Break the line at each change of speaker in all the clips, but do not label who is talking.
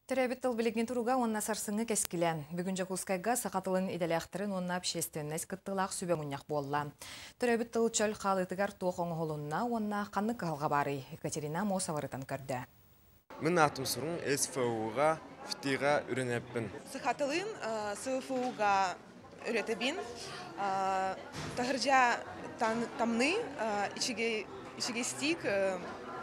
Төрөөбүт тыл билигин туруга уонна сарсыҥҥы кэскилэ. Бүгүн Дьокуускайга саха тылын идэлээхтэрин уонна общественность кыттыылаах сүбэ мунньах буолла. Төрөөбүт тыл чөл хаалыытыгар туох оҥоһулунна уонна ханнык кыһалҕа баарый? Екатерина Амосова ырытан көрдө.
Мин аатым суруҥ СФУ-га ФТИ-га үрэнэппин.
Саха тылын СФУ-га үрэтэбин. Таһырдьа тамныы ичигэстик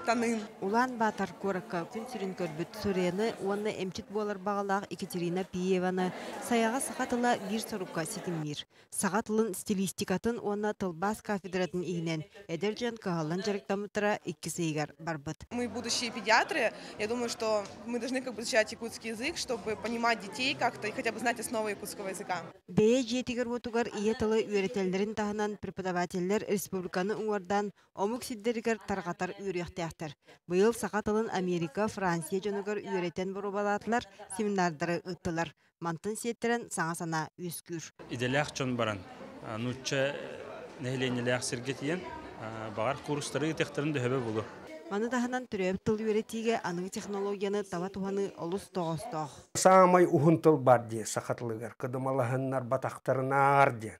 танын.
Улаан Баатар куоракка күн сирин көрбүт Сурены уонна эмчит буолар баҕалаах Екатерина Пиеваны Сайаҕа саха тыла биир сорукка ситимниир. Саха тылын стилистикатын уонна тылбаас кафедратын иһинэн эдэр дьон кыһаллан дьарыктаммыттара иккис ыйыгар барбыт.
Мы будущие педиатры. Я думаю, что мы должны как бы изучать якутский язык, чтобы понимать детей как-то и хотя бы знать основы якутского языка.
Бэйэ дьиэтигэр-уотугар ийэ тылы үөрэтэллэрин таһынан преподавателлэр республиканы уҥуордаан омук сирдэригэр тарҕатар үөрүйэхтээхтэр. Быйыл саха тылын Америка, Франция дьонугар үөрэтэн боруобалаатылар, семинардары ыыттылар. Мантан сиэттэрэн саҥа санаа үөскүүр.
Идэлээх дьон баран, нуучча нэһилиэнньэлээх сиргэ тиийэн, баҕар курстары ыытыахтарын төһөбө булу.
Маны таһынан төрөөбүт тыл үөрэтиигэ аныгы технологияны таба туһаныы олус тоҕоостоох.
Саамай уһун тыл бар дии саха тылыгар кыдымалаһыннар батахтарынаар диэн.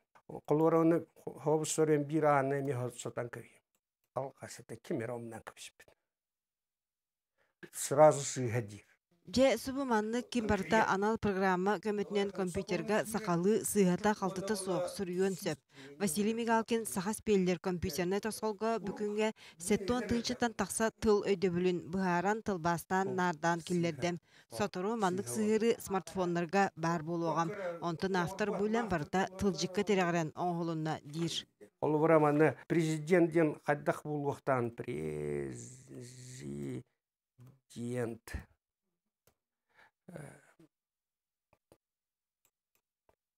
Холуораны хобуссорен биир ааны эмиэ сотан кэбиһим. Алҕасыта ким эрэ умнан кэбиспит. Сразу сыыһа диир.
Дьэ, субу маннык ким барыта анал программа көмөтүнэн компьютерга сахалыы сыыһата-халтыта суох суруйуон сөп. Василий Мигалкин Саха спеллер компьютернай тосхолго бүгүҥҥэ 70 тыһыынчаттан тахса тыл өйдөбүлүн быһааран, тылбаастаан, наардаан киллэрдэ. Сотору маннык сыһыарыы смартфоннарга баар буолуоҕа. Онтон автор бу үлэм барыта тылдьыкка тирэҕирэн оҥоһулунна диир.
Холобура манна президент диэн хайдах буолуохтаан президент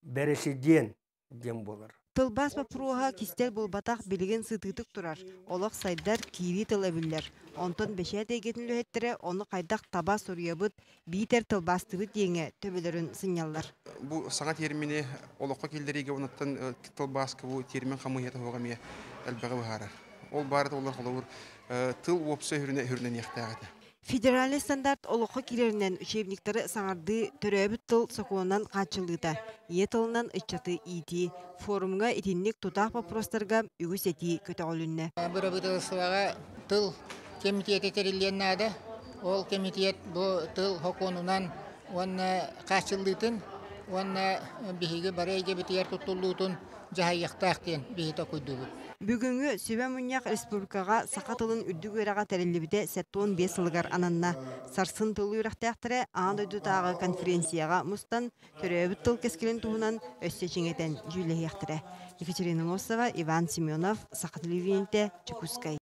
бэрэсидьиэн диэн буолар.
Тылбаас боппуруоһа кистэл буолбатах билигин сытыытык турар, олох сайдар, киирии тыл эбиллэр. Онтон бэчээт эйгэтин үлэһиттэрэ ону хайдах таба суруйабыт, биитэр тылбаастыыбыт диэҥҥэ төбөлөрүн сынньаллар.
Бу саҥа тиэрмини олоххо киллэриигэ онуттан тылбааска бу тиэрмин хамыыһыйата суоҕа эмиэ элбэҕи быһаарар. Ол баара буоллар холобур тыл уопсай үрүнэниэхтээх этэ.
Федеральнай стандарт олоххо киирэринэн учебниктары саҥардыы, төрөөбүт тыл сокуонунан хааччыллыыта, ийэ тылынан ыччаты иитии, форумҥа итинник тутаах боппуруостарга үгүс этии көтөҕүлүннэ.
Бырабыыталыстыбаҕа тыл кэмитиэтэ тэриллиэн наада. Ол кэмитиэт бу тыл сокуонунан уонна хааччыллыытын уонна биһиги бары эйгэбитигэр туттуллуутун дьаһайыахтаах диэн биһи токуйдуубут.
Бүгүҥҥү сүбэ мунньах республикаҕа саха тылын үрдүк үөрэҕэ тэриллибитэ 75 сылыгар ананна. Сарсын тыл үөрэхтээхтэрэ аан дойдутааҕы конференцияҕа мустан, төрөөбүт тыл кэскилин туһунан өссө чиҥэтэн дьүүллэһиэхтэрэ. Екатерина Носова, Иван Семенов, Саха телевидениетэ, Дьокуускай.